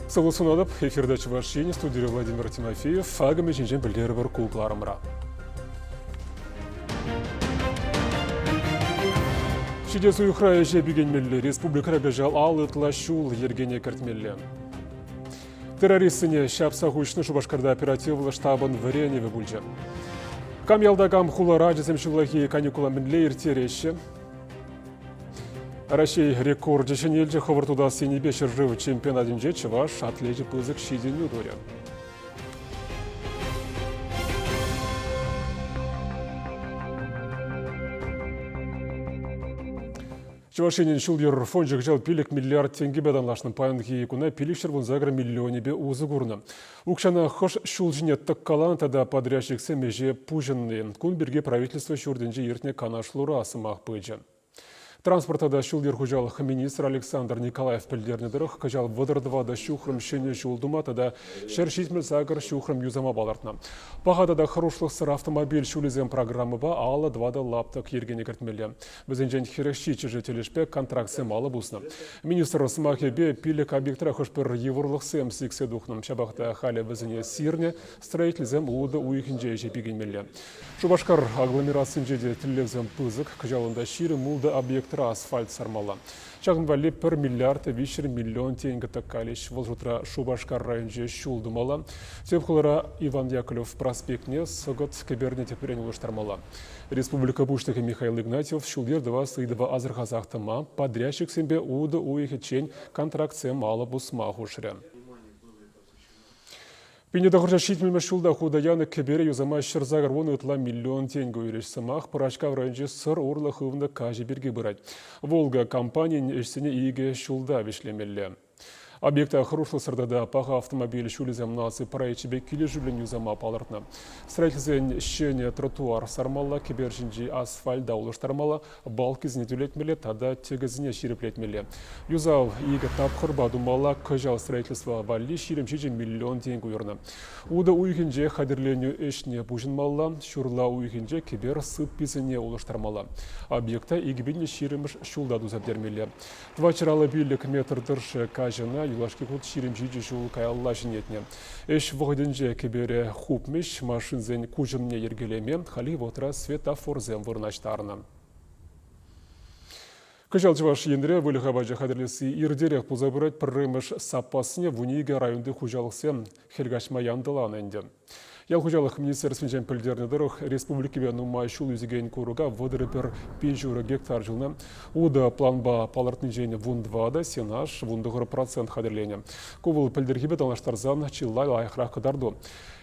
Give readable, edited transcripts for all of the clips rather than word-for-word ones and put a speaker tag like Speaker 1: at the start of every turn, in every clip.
Speaker 1: Сывлӑх сунатӑп. Эфирта Чӑваш Ен, студире Владимир Тимофеев. Акӑмӗ ҫинчен пӗлтерӗпӗр ку кӑларӑмра. Ҫитес уйӑхра ӗҫе пикенмелле, республикӑра кӑҫал ал ытла ҫул йӗркене кӗртмелле. Террористсене ҫапса хуҫнӑ Шупашкарта оперативлӑ штабӑн вӗренӗвӗ пулчӗ. Кам ялта, кам хулара ачасем ҫуллахи каникула мӗнле ирттереҫҫӗ? Раҫҫей рекорчӗ ҫӗнелчӗ хӑвӑрт утас енӗпе ҫӗршыв чемпионатӗнче чӑваш атлечӗ пысӑк ҫитӗнӳ турӗ. Чӑваш Енӗн ҫул-йӗр фончӗ кӑҫал 5 миллиард тенкӗпе танлашнӑ. Паянхи куна 518 миллионӗпе усӑ курнӑ. Укҫана хӑш ҫул ҫине тӑккаланӑ тата подрядчиксем ӗҫе пуҫӑнни. Кун пирки правительство ҫуртӗнче иртнӗ канашлура сӑмах пычӗ. Транспорт тата ҫул-йӗр хуҫалӑх министрӗ Александр Николаев пӗлтернӗ тӑрӑх, кӑҫал 34 ҫухрӑм ҫӗнӗ ҫул тума тата 178 ҫухрӑм юсама палӑртнӑ. Паха тата хӑрушлӑхсӑр автомобиль ҫулӗсем программӑпа 54 лаптӑк йӗркене кӗртмелле. Вӗсенчен 47-шӗ тӗлӗшпе контрактсем алӑ пуснӑ. Министр сӑмахӗпе пилӗк объектра хӑш-пӗр йывӑрлӑхсем сиксе тухнӑ. Ҫапах та халӗ вӗсене сирнӗ, строительсем утӑ уйӑхӗнче ӗҫе пикенмелле. Шупашкар агломерацинче те тӗллевсем пысӑк. Кӑҫал унта 26 объектра асфальт сармалла. Ҫакӑн валли 1 миллиард 300 миллион тенкӗ тӑккалӗҫ. Вӑл шутра Шупашкар районӗнче ҫул тумалла. Тӗп хулара Иван Яковлев проспектне Сӑкӑт кӗперне тӗпрен улӑштармалла. Республика Пуҫлӑхӗ Михаил Игнатьев ҫул-йӗр тӑвас ыйтӑва асӑрхасах тӑма, подрядчиксемпе утӑ уйӑхӗччен контрактсем алӑ пусма хушрӗ. 1970 ҫулта хута янӑ кӗпере юсама 180 ытла миллион тенкӗ уйӑрӗҫ. Сӑмах Пӑрачкав районӗнчи Сӑр урлӑ хывнӑ каҫӑ пирки пырать. Волга компанин ӗҫсене икӗ ҫулта вӗҫлемелле. Объекта хӑрушлӑхсӑр тата паха автомобиль ҫулӗсем наци проекчӗпе килӗшӳллӗн юсама палӑртнӑ. Строительсен ҫӗнӗ тротуар сармалла, кӗпер ҫинчи асфальта улӑштармалла, балкисене тӳрлетмелле тата тӗкӗсене ҫирӗплетмелле. Юсав икӗ тапхӑрпа тумалла, кӑҫал строительство валли 27 миллион тенкӗ уйӑрнӑ. Утӑ уйӑхӗнче хатӗрленӳ ӗҫне пуҫӑнмалла, ҫурла уйӑхӗнче кӗпер сыпписене улӑштармалла. Объекта 2020 ҫулта туса пӗтермелле. 455 метр тӑршшӗ каҫӑна юлашки хут 27 ҫул каялла ҫӗнетнӗ. Ӗҫ вӑхӑтӗнче кӗпере хупмӗҫ, машинсен куҫӑмне йӗркелеме хальхи вӑхӑтра светофорсем вырнаҫтарнӑ. Кӑҫал Чӑваш Енре выльӑх апачӗ хатӗрлесси иртерех пулса пырать. Пӗрремӗш саппасне 12 районти хуҫалӑхсем хӗл каҫма янтӑланӑ ӗнтӗ. Ял хуҫалӑх министерствинчен пӗлтернӗ тӑрӑх, республикипе нумай ҫул ӳсекен курӑка 31 ҫурӑ гектар ҫулнӑ. Утӑ планпа палӑртнинчен 14, сенаж 19% хатӗрленӗ. Ку вӑл пӗлтӗрхипе танлаштарсан чылай лайӑхрах кӑтарту.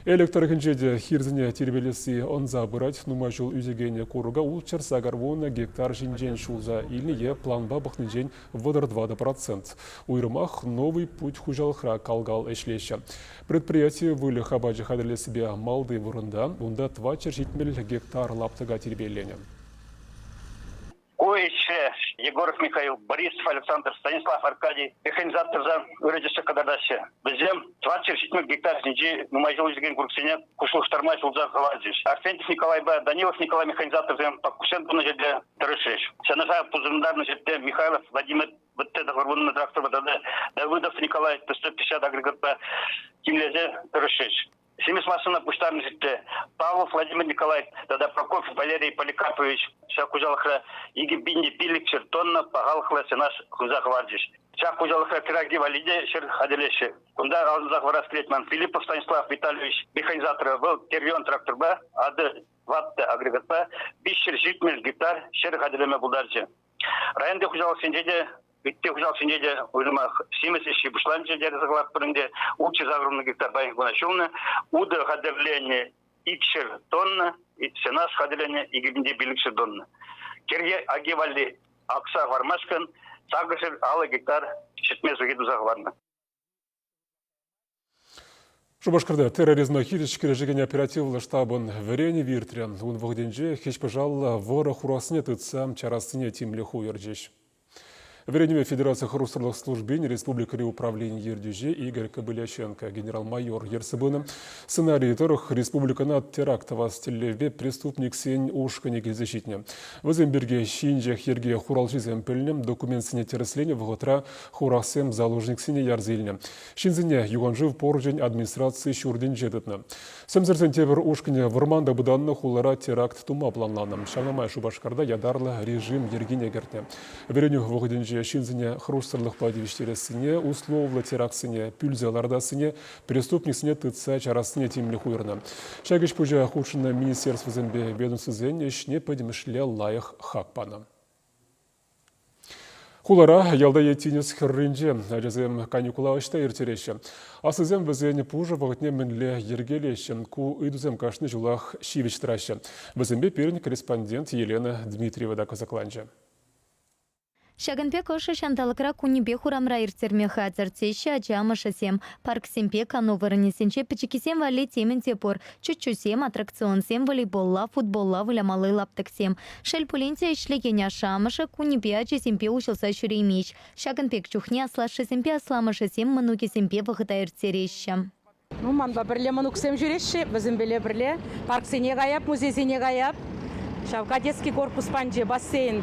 Speaker 1: Элӗк тӑрӑхӗнче те хирсене тирпейлесси ӑнса пырать. Нумай ҫул ӳсекен курӑка ултҫӗр гектар ҫинчен ҫулса илнӗ е планпа пӑхнинчен 34%. Уйрӑмах Новый путь хуҫалӑхра кал-кал ӗҫлеҫҫӗ. Предприяти выльӑх апачӗ хатӗрлессипе малти вырӑнта, унта 470 гектар лаптӑка тирпейленӗ.
Speaker 2: Ку ӗҫре Егоров Михаил, Борисов Александр, Станислав Аркадий механизаторсем ырӑ тӗслӗх кӑтартаҫҫӗ. Вӗсем 470 гектар ҫинчи нумай ҫул ӳсекен курӑксене куҫлӑхтарма ҫулса хӑварчӗҫ. Арсентьев Николайпа Данилов Николай механизаторсем паккусем тунӑ ҫӗрте тӑрӑшрӗҫ. Сенажа пусӑрӑнтарнӑ ҫӗрте Михайлов Владимир ВТ-90 тракторпа тата Давыдов Николай Т-150 агрегатпа тимлесе тӑрӑшрӗҫ. Симӗс массӑна пуҫтарнӑ ҫӗрте Павлов Владимир Николаев тата Прокофьев Валерий Поликарпович ҫак хуҫалӑхра 2500 тонна пахалӑхлӑ сенаж хывса хӑварчӗҫ. Ҫак хуҫалӑхра кӗраки валли те ҫӗр хатӗрлеҫҫӗ. Кунта асӑнса хӑварас килет ман Филиппов Станислав Витальевич механизатора вӑл Тервион тракторпа АД ватта агрегатпа 370 гектар ҫӗр хатӗрлеме пултарчӗ. Районти хуҫалӑхсенче те, ытти хуҫалӑхсенче те уйрӑмах симӗс ӗҫҫи пуҫланчӗ терӗ сыхлатпӑр ӗнтӗ. Ултҫӗр сакӑрвунӑ гектар паянхи куна ҫулнӑ. Утӑ хатӗрленӗ 200 тонна, сенаж хатӗрленӗ 2500 тонна. Кӗрхи аки валли акса хӑвармашкӑн 850 гектар ҫӗртме сухи туса хӑварнӑ.
Speaker 1: Шупашкарта терроризма хирӗҫ кӗрешекен оперативлӑ штабӑн вӗренӗвӗ иртрӗ. Ун вӑхӑтӗнче хӗҫ-пӑшаллӑ вӑрӑ-хурахсене тытса чарассине тимлӗх уйӑрчӗҫ. Вӗренӗве Федераци хӑрушсӑрлӑх службин республикӑри управлени ертӳҫи Игорь Кобыляченко генерал-майор ертсе пынӑ. Сценарий тӑрӑх республикӑна теракт тӑвас тӗллевпе преступниксен ушкӑнӗ килсе ҫитнӗ. Вӗсем пирки ҫийӗнчех йӗрке хуралҫисем пӗлнӗ, документсене тӗрӗсленӗ вӑхӑтра хурахсем заложниксене ярса илнӗ. Ҫынсене юханшыв порчӗн администраци ҫуртӗнче тытнӑ. Сӗмсӗрсен тепӗр ушкӑнӗ вӑрманта пытаннӑ хулара теракт тума планланӑ. Ҫавна май Шупашкарта ятарлӑ режим йӗркине кӗртнӗ. Вӗренӳ вӑхӑтӗнче ҫынсене хӑрушсӑрлӑхпа тивӗҫтерессине, условлӑ терактсене пӳлсе лартассине, преступниксене тытса чарассине тимлӗх уйӑрнӑ. Ҫак ӗҫ-пуҫа хутшӑннӑ министерствӑсемпе ведомствӑсен ӗҫне пӗтӗмӗшле лайӑх хак панӑ. Хулара, ялта е тинӗс хӗрринче ачасем каникула ӑҫта ирттереҫҫӗ? Аслисем вӗсен пушӑ вӑхӑтне мӗнле йӗркелеҫҫӗ? Ку ыйтусем кашни ҫулах ҫивӗч тӑраҫҫӗ. Вӗсемпе пирӗн корреспондент Елена Дмитриева та кӑсӑкланчӗ.
Speaker 3: Ҫакӑн пек ӑшӑ ҫанталӑкра кунӗпех урамра ирттерме хатӗр, теҫҫӗ ача амӑшӗсем. Парксемпе кану вырӑнӗсенче пӗчӗккисем валли темӗн те пур. Чуччусем, аттракционсем, волейболла, футболла вылямалли лаптӑксем. Шел пулин те, ӗҫлекен ашшӗ-амӑшӗ кунӗпе ачисемпе уҫӑлса ҫӳреймест. Ҫакӑн пек чухне аслашшӗсемпе асламӑшӗсем мӑнукӗсемпе вӑхӑта ирттереҫҫӗ.
Speaker 4: Ну, манпа пӗрле мӑнуксем ҫӳреҫҫӗ, вӗсемпеле пӗрле парксене каяп, музейсене каяп. Ҫав кадетский корпус панче бассейн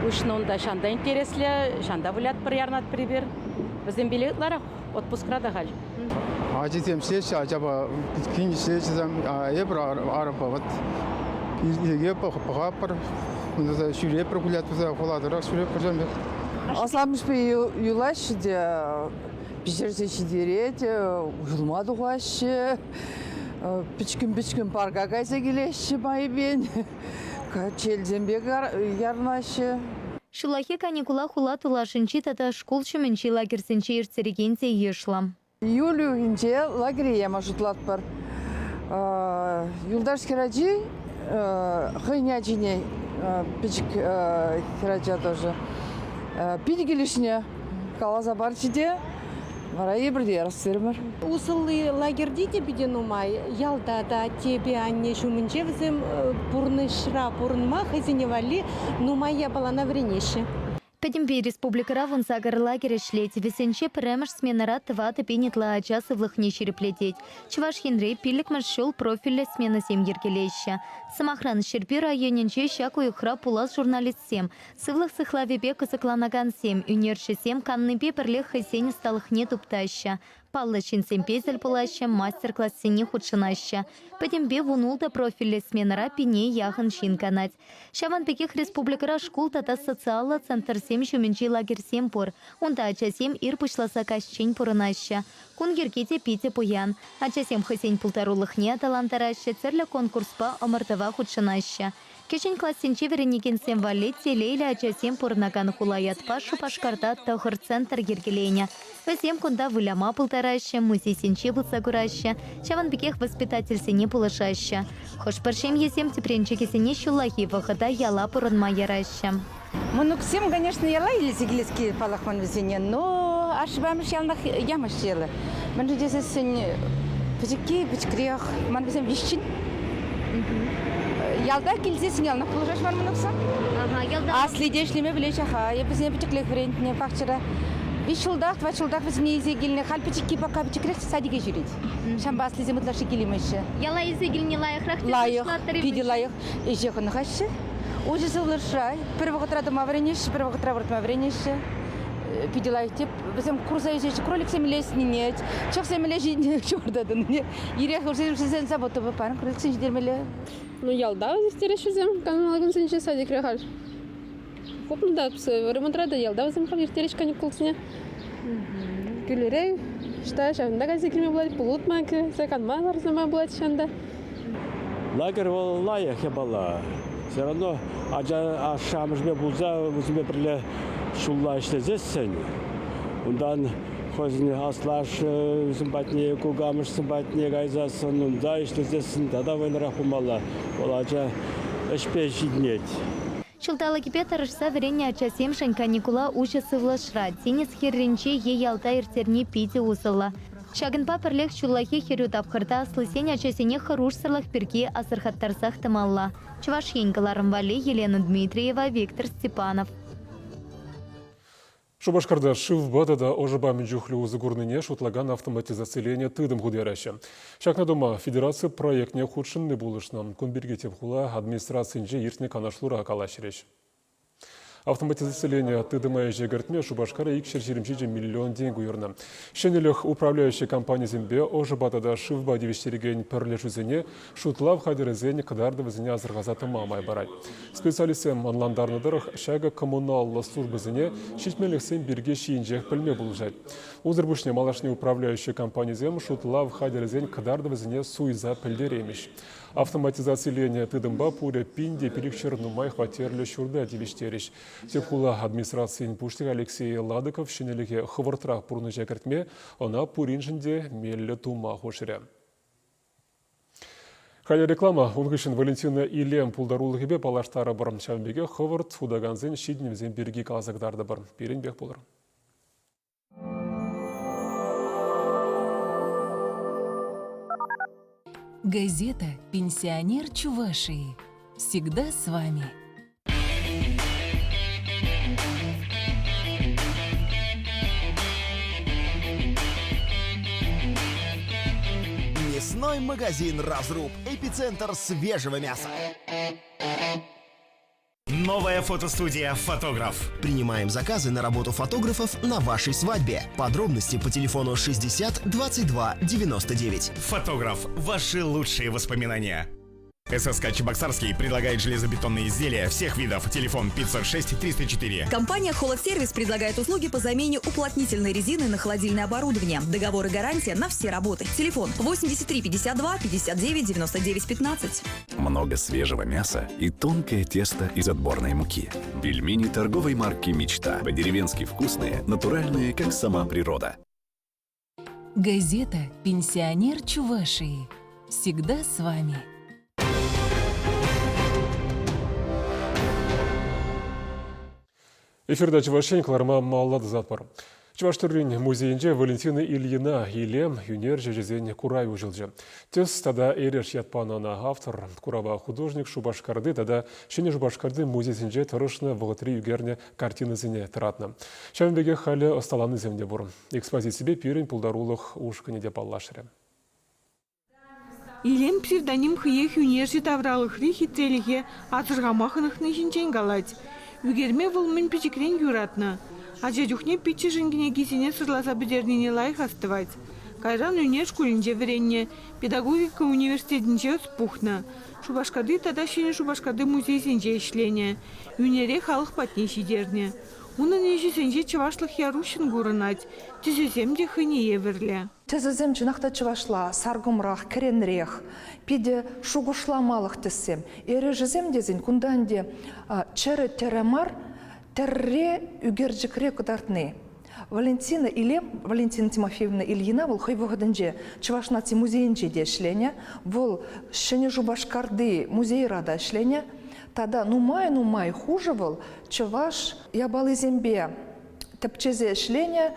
Speaker 4: уҫнӑ унта, ҫанта интереслӗ, ҫанта вылятпӑр, ярнатпӑр эпир. Вӗсемпеле ытларах отпускра та халь.
Speaker 5: Ачисем ӗҫлеҫҫӗ, ачапа кин ӗҫлеҫҫӗ, эпир арӑмпа вот киле пӑхатпӑр, ҫӳретпӗр, гулятпӑр, хула тӑрӑх ҫӳретпӗр ҫавӑн пек.
Speaker 6: Асламӑшпе юлаҫҫӗ те пӗҫерсе ҫитерет, уҫӑлма тухаҫҫӗ, пӗчкӗн-пӗчкӗн парка кайса килеҫҫӗ майӗпен, качельсемпе ярӑнаҫҫӗ.
Speaker 3: Ҫуллахи каникула хула тулашӗнчи тата шкул ҫумӗнчи лагерьсенче ирттерекен те йышлӑ.
Speaker 6: Июль уйӑхӗнче лагере яма шутлатпӑр. Юлташ хӗрачи хӑйӗн ачине, пӗчӗк хӗрача тоже, питӗ килӗшнӗ. Каласа парчӗ те, вара эпир те ярас терӗмӗр.
Speaker 7: Усӑлли лагерьте те питӗ нумай. Ялта та аттепе анне ҫумӗнче вӗсем пурнӑҫра пурӑнма хӑйсене валли нумай япалана вӗренеҫҫӗ.
Speaker 3: Пӗтӗмпе республикӑра 18 лагерь ӗҫлет. Вӗсенче пӗрремӗш сменӑра 4000 ытла ача сывлӑхне ҫирӗплетет. Чӑваш Енре пиллӗкмӗш ҫул профильлӗ сменӑсем йӗркелеҫҫӗ. Сӑмахран, Ҫӗрпӳ районӗнче ҫак уйӑхра пулас журналистсем, Сывлӑх сыхлавӗпе кӑсӑкланакансем, ӳнерҫӗсем каннипе пӗрлех хӑйсен ӑсталӑхне туптаҫҫӗ. Паллӑ ҫынсемпе тӗл пулаҫҫӗ, мастер-классене хутшӑнаҫҫӗ. Пӗтӗмпе 16 профильлӗ сменӑра пине яхӑн ҫын канать. Ҫавӑн пекех республикӑра шкул тата социаллӑ центрсем ҫумӗнчи лагерьсем пур. Унта ачасем ир пуҫласа каҫчен пурӑнаҫҫӗ. Кун йӗрки те питӗ пуян. Ачасем хӑйсен пултарулӑхне аталантараҫҫӗ, тӗрлӗ конкурспа ӑмӑртӑва хутшӑнаҫҫӗ. Кӗҫӗн классенче вӗренекенсем валли Телейлӗ ачасем пурӑнакан хула ятпа Шупашкарта тӑхӑр центр йӗркеленӗ. Вӗсем кунта выляма пултараҫҫӗ, музейсенче пулса кураҫҫӗ, ҫавӑн пекех воспитательсене пулӑшаҫҫӗ. Хӑш-пӗр ҫемьесем тӗпренчӗкӗсене ҫуллахи вӑхӑта яла пурӑнма яраҫҫӗ.
Speaker 8: Мӑнуксем, конечно, яла илсе килес килет паллах ман вӗсене, но ашшӗпе амӑшӗ яланах ямаҫҫӗ яла. Мӗншӗн тесессӗн пӗчӗкки пӗчӗкрех, ман вӗсем виҫҫӗн. Ялта килсессӗн яланах пулӑшаҫ ман мӑнуксем. Асли те ӗҫлеме пӗлеҫ-ха, эп вӗсене пӗчӗклех вӗрентнӗ пахчара. Виҫ ҫултах, тӑват ҫултах вӗсене илсе килнӗ. Халь пӗчӗкки пока пӗчӗкрех садике ҫӳрет. Ҫавӑнпа аслисем ытлашши килмеҫҫӗ.
Speaker 3: Яла илсе килни лайӑхрах тесе
Speaker 8: Лайӑх, питӗ лайӑх. Ӗҫе хӑнӑхаҫҫӗ. Уҫӑ сывлӑшра пӗр вӑхӑтра тӑма вӗренеҫҫӗ, пӗр вӑхӑтра выртма вӗренеҫҫӗ. Питӗ лайӑх теп. Вӗсем курса ӳсеҫҫӗ, кроликсем илеснине, чӑхсем илеҫҫӗ, ҫурта тӑнине. Ирех вӗсен забота пан, кроликсем ҫитермелле.
Speaker 9: Ну, ялта ӳстереҫҫӗ вӗсем канмалли кунсенче садикре халь. Хупнӑ та ремонтра та ялта вӗсем халь ирттереҫ каникулсене. Кӳлӗре ӑҫта ҫавӑнта кайса килме пулать, пулутма кӗрсе канма ларса пулать ҫавӑнта.
Speaker 10: Лагерь вӑл лайӑх япала. Все равно ача ашшӗ-амӑшӗпе пулса вӗсемпе пӗрле ҫулла ӗҫлесессӗн, унтан хӑйсен аслашшӗсем патне, кукамӑшсем патне кайсассӑн, унта ӗҫлесессӗн тата вӑйлӑрах пулмалла. Вӑл ача ӗҫпе ҫитӗнет.
Speaker 3: Ҫулталӑкӗпе тӑрӑшса вӗреннӗ ачасемшӗн каникула уҫӑ сывлӑшра, тинӗс хӗрринче е ялта ирттерни питӗ усӑллӑ. Ҫакӑнпа пӗрлех ҫуллахи хӗрӳ тапхӑрта аслисен ачасене хӑрушсӑрлӑх пирки асӑрхаттарсах тӑмалла. Чӑваш Ен кӑларӑм валли Елена Дмитриева, Виктор Степанов.
Speaker 1: Шупашкарта шывпа тата ӑшӑпа мӗн чухлӗ усӑ курнине шутлакан автоматизациленӗ тытӑм хута яраҫҫӗ. Ҫакна тума федераци проектне хутшӑнни пулӑшнӑ. Кун пирки тӗп хула администрацийӗнче иртнӗ канашлура калаҫрӗҫ. Автоматизациленӗ тытӑма ӗҫе кӗртме Шупашкара 227 миллион тенкӗ уйӑрнӑ. Ҫӗнӗлӗх управляющи компанисемпе ӑшӑпа тата шывпа тивӗҫтерекен пӗрлешӳсене шутлав хатӗрӗсен кӑтартӑвӗсене асӑрхаса тӑма май парать. Специалистсем ӑнлантарнӑ тӑрӑх, ҫакӑ коммуналлӑ службӑсене ҫитменлӗхсем пирки ҫийӗнчех пӗлме пулӑшать. Унсӑр пуҫне малашне управляющи компанисем шутлав хатӗрӗсен кӑтартӑвӗсене суйса пӗлтереймӗҫ. Автоматизациленӗ тытӑмпа пурӗ 1500 нумай хваттерлӗ ҫурта тивӗҫтерӗҫ. Тӗп хула администрацийӗн пуҫлӑхӗ Алексей Ладыков ҫӗнӗлӗхе хӑвӑртрах пурнӑҫа кӗртме, ӑна пуриншӗн те меллӗ тума хушрӗ. Халӗ реклама. Ун хыҫҫӑн Валентина Илем пултарулӑхӗпе паллаштарӑпӑр. Ҫавӑн пекех хӑвӑрт утакансен ҫитӗнӗвӗсем пирки каласа кӑтартӑпӑр. Пирӗнпех пулӑр.
Speaker 11: Газета «Пенсионер Чувашии» всегда с вами.
Speaker 12: Мясной магазин «Разруб». Эпицентр свежего мяса. Новая фотостудия «Фотограф». Принимаем заказы на работу фотографов на вашей свадьбе. Подробности по телефону 60 22 99. «Фотограф». Ваши лучшие воспоминания. ССК Чебоксарский предлагает железобетонные изделия всех видов. Телефон 506 304.
Speaker 13: Компания «Холодсервис» предлагает услуги по замене уплотнительной резины на холодильное оборудование. Договор и гарантия на все работы. Телефон 83 52 59 99 15.
Speaker 14: Много свежего мяса и тонкое тесто из отборной муки. Пельмени торговой марки «Мечта». По-деревенски вкусные, натуральные, как сама природа.
Speaker 11: Газета «Пенсионер Чувашии» всегда с вами.
Speaker 1: Эфирта Чӑваш Ен кӑларма малалла тӑсатпӑр. Чӑваш тӗррин музейӗнче Валентина Ильина илем ӳнерҫӗ ӗҫӗсен куравӗ уҫӑлчӗ. Тӗс тата эреш ят панӑ ӑна автор. Курава художник Шупашкарти тата Ҫӗнӗ Шупашкарти музейсенче тӑрӑшнӑ вӑхӑтри ӳкернӗ картинӑсене тӑратнӑ. Ҫавӑн пекех халӗ ӑсталанисем те пур. Экспозиципе пирӗн пултарулӑх ушкӑнӗ те паллашрӗ.
Speaker 15: Илем псевдоним хӑех ӳнерҫӗ тавралӑхри хитрелӗхе асӑрхама хӑнӑхни ҫинчен калать. Ӳкерме вӑл мӗн пӗчӗкрен юратнӑ. Ача чухне пиччӗшӗн кӗнекисене сӑрласа пӗтернине лайӑх астӑвать. Кайран ӳнер шкулӗнче вӗреннӗ, педагогика университетӗнче ӑс пухнӑ. Шупашкарти тата Ҫӗнӗ Шупашкарти музейсенче ӗҫленӗ. Ӳнере халӑх патне ҫитернӗ. Унӑн ӗҫӗсенче чӑвашлӑх яр уҫҫӑн курӑнать, тӗсӗсем те хӑйне евӗрлӗ.
Speaker 16: Тӗсӗсем чӑнах та чӑвашла, саркӑмрах, кӗренрех, питӗ шухӑшламалӑх тӗссем. Эрешӗсем тесен кунта ӗнтӗ чӗрӗ тӗрӗ мар, тӗрре ӳкерчӗкре кӑтартни. Валентина Илем, Валентина Тимофеевна Ильина вӑл хӑй вӑхӑтӗнче Чӑваш наци музейӗнче те ӗҫленӗ, вӑл Ҫӗнӗ Шупашкарти музейра та ӗҫленӗ. Тата нумай-нумай хушӑ вӑл чӑваш япалисемпе тӗпчесе ӗҫленӗ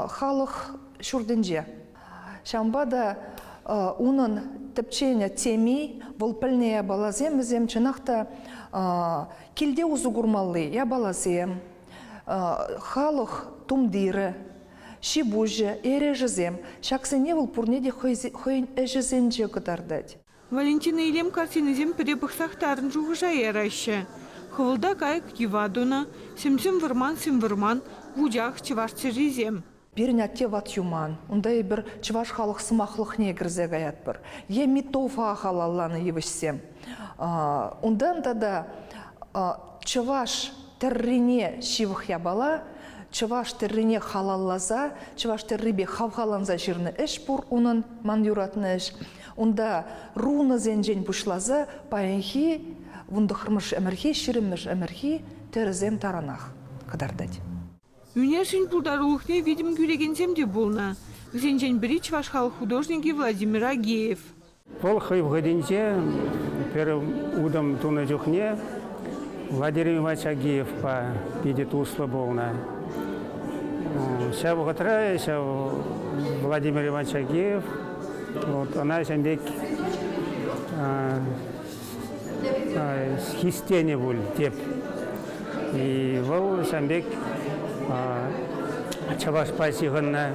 Speaker 16: халӑх ҫуртӗнче. Ҫавӑнпа та унӑн тӗпченӗ теми, вӑл пӗлнӗ япаласем вӗсем чӑнах та килте усӑ курмалли япаласем, халӑх тумтирӗ, ҫи-пуҫӗ, эрешӗсем. Ҫаксене вӑл пурне те хӑйӗн ӗҫӗсенче кӑтартать.
Speaker 15: Валентина Илем картинисем пӗре пӑхсах тарӑн шухӑша яраҫҫӗ. Хӑвӑлта кайӑк йӑва тунӑ, сӗм-сӗм вӑрман сӗм вӑрман, вучах, чӑваш тӗррисем.
Speaker 16: Пирӗн атте ват юман. Унта эпир чӑваш халӑх сӑмахлӑхне кӗрсе каятпӑр. Е Митофа халалланӑ йывӑҫсем. Унтан тата чӑваш тӗррине ҫывӑх япала, чӑваш тӗррине халалласа, чӑваш тӗррипе хавхаланса ҫырнӑ ӗҫ пур унӑн, ман юратнӑ ӗҫ. Унта рунӑсенчен пуҫласа паянхи вунтӑххӑрмӗш ӗмӗрхи, ҫирӗммӗш ӗмӗрхи тӗрӗсем таранах кӑтартать.
Speaker 15: Ӳнерҫӗн пултарулӑхне витӗм кӳрекенсем те пулнӑ. Вӗсенчен пӗри чӑваш халӑх художникӗ Владимир Агеев.
Speaker 17: Вӑл хӑй вӑхӑтӗнче пӗр утӑм тунӑ чухне Владимир Иванович Агеевпа питӗ туслӑ пулнӑ. Ҫав вӑхӑтра ҫав Владимир Иванович Агеев Вот, ӑна ҫавӑн пек хистенӗ пуль теп. И вӑл ҫавӑн пек чӑвашпа ҫыхӑннӑ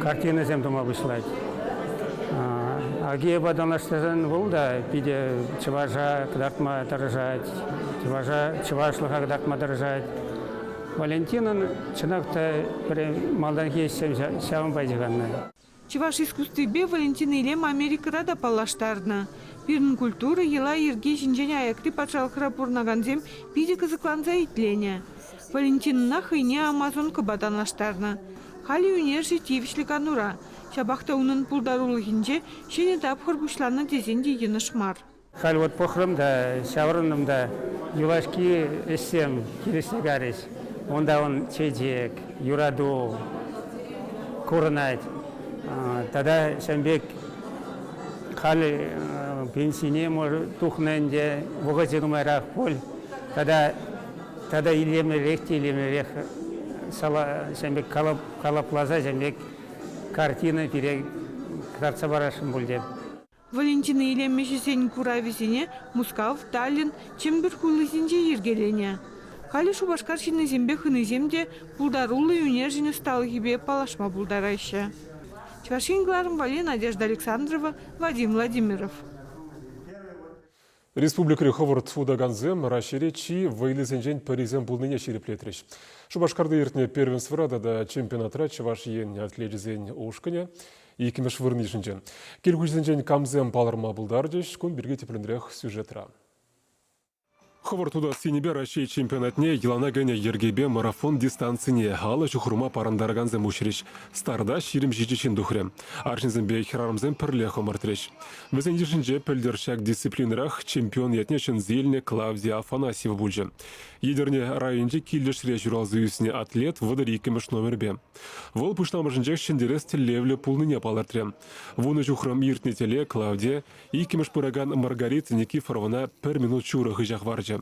Speaker 17: картинӑсем тума пуҫлать. Агиевпа танлаштарсан вӑл та питӗ чӑваша кӑтартма тӑрӑшать, чӑваша чӑвашлӑха кӑтартма тӑрӑшать. Валентинӑн чӑнах та пӗр малтанхи ӗҫсем ҫавӑнпа ҫыхӑннӑ.
Speaker 15: Чӑваш искусствипе Валентина Илем Америкӑра та паллаштарнӑ. Пирӗн культура, йӑла-йӗрке ҫинчен аякри патшалӑхра пурӑнакансем питӗ кӑсӑкланса итленӗ. Валентинӑна хӑйне амазонкӑпа танлаштарнӑ. Халӗ ӳнерҫӗ тивӗҫлӗ канура. Ҫапах та унӑн пултарулӑхӗнче ҫӗнӗ тапхӑр пуҫланнӑ тесен те йӑнӑш мар.
Speaker 17: Халь вот пӑхрӑм та, ҫаврӑнтӑм та, юлашки ӗҫсем килӗшсе карӗҫ. Унта он чечек, юрату курӑнать. Тата ҫавӑн пек халь пенсине тухнӑ ӗнтӗ, вӑхӑчӗ нумайрах пуль. Тата тата илемлӗрех те илемлӗрех ҫавӑн пек калӑпласа ҫавӑн пек картина пире кӑтартса парасшӑн пуль теп.
Speaker 15: Валентина илемӗҫӗсен куравӗсене Мускав, Таллин, Чӗмпӗр хулисенче йӗркеленӗ. Халӗ Шупашкар ҫыннисемпе хӑнисем те пултаруллӑ ӳнерҫӗн ӑсталӑхӗпе паллашма пултараҫҫӗ. Чӑваш Ен кӑларӑм валли Надежда Александрова, Вадим Владимиров.
Speaker 1: Республикӑри хӑвӑрт утакансем Раҫҫейре чи вӑйлисенчен пӗрисем пулнине ҫирӗплетрӗҫ. Шупашкарта иртнӗ первенствӑра тата чемпионатра Чӑваш Ен атлечӗсен ушкӑнӗ иккӗмӗш вырӑн йышӑнчӗ. Кил хуҫисенчен камсем палӑрма пултарчӗҫ, кун пирки тӗплӗнрех сюжетра. Хӑвӑрт утас енӗпе Раҫҫей чемпионатне йӑлана кӗнӗ йӗркепе марафон дистанцине алӑ ҫухӑрма парӑнтаракансем уҫрӗҫ. Старта 27 ҫын тухрӗ. Арҫынсемпе хӗрарӑмсем пӗрлех ӑмӑртрӗҫ. Вӗсен йышӗнче пӗлтӗр ҫак дисциплинӑрах чемпион ятне ҫӗнсе илнӗ Клавдия Афанасьева пулчӗ. Етӗрне районӗнчи Килтӗшре ҫуралса ӳснӗ атлет 32-мӗш номерпе. Вӑл пуҫламӑшӗнчех ҫӗнтерес тӗллевлӗ пулнине палӑртрӗ. Вунӑ ҫухрӑм иртнӗ тӗле Клавдия иккӗмӗш пыракан Маргарита Никифоровӑна пӗр минут ҫурӑ хыҫа хӑварчӗ.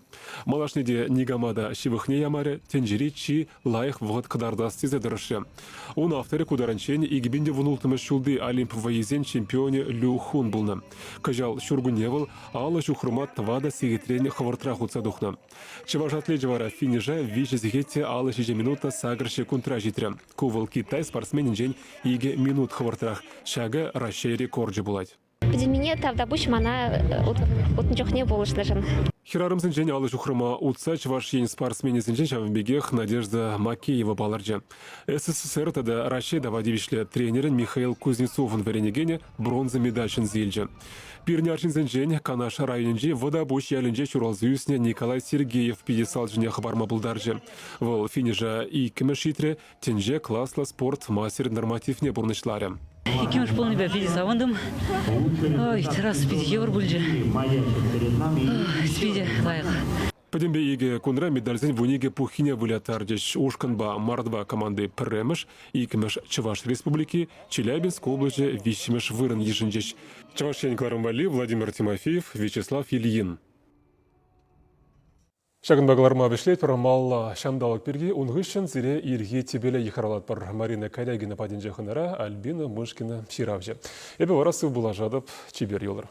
Speaker 1: Малашне те никама та ҫывӑхне ямарӗ, тӗнчери чи лайӑх вӑхӑт кӑтартас тесе тӑрӑшрӗ. Ун авторӗ ку таранччен 2016 ҫулти Олимп вӑййисен чемпионӗ Лю Хун пулнӑ. Кӑҫал ҫуркунне вӑл алӑ ҫухрӑма тӑватӑ сехетрен хӑвӑртрах утса тухнӑ. Чӑваш атлечӗ вара финиша виҫӗ сехет те алӑ ҫичӗ минут та сакӑр ҫеккунтра ҫитрӗ. Ку вӑл Китай спортсменӗнчен икӗ минут хӑвӑртрах. Ҫакӑ Раҫҫей рекорчӗ пулать.
Speaker 18: Пӗтӗммине тавтапуҫ мана утнӑ чухне пулӑшнӑшӑн.
Speaker 1: Хӗрарӑмсенчен алӑ ҫухрӑма утса Чӑваш Ен спортсменӗсенчен ҫавӑн пекех Надежда Макеева палӑрчӗ. СССР тата Раҫҫей тава тивӗҫлӗ тренерӗн Михаил Кузнецовӑн вӗренекенӗ бронза медаль ҫӗнсе илчӗ. Пирӗн арҫынсенчен Канаш районӗнчи Вӑтапуҫ ялӗнче ҫуралса ӳснӗ Николай Сергеев пьедестал ҫине хӑпарма пултарчӗ. Вӑл финиша иккӗмӗш ҫитрӗ, тӗнче класлӑ спорт мастерӗн нормативне пурнӑҫларӗ.
Speaker 19: Иккӗмӗш пулнипе питӗ савӑнтӑм. Ой, трасса питӗ йывӑр пулчӗ. Питӗ лайӑх.
Speaker 1: Пӗтӗмпе икӗ кунра медальсен вуникӗ пуххине выляттарчӗҫ. Ушкӑнпа Мордва команди пӗрремӗш, иккӗмӗш Чӑваш Республики, Челябинск облаҫӗ виҫҫӗмӗш вырӑн йышӑнчӗҫ. Чӑваш Ен кӑларӑм валли Владимир Тимофеев, Вячеслав Ильин. Ҫакӑнпа кӑларма вӗҫлетпӗр. Малла ҫанталӑк пирки ун хыҫҫӑн сире ирхи тӗпеле йыхравлатпӑр. Марина Карягина патӗнче хӑнара Альбина Мышкина ҫыравҫӑ. Эпӗ вара сывпуллашатӑп. Чипер юлӑр.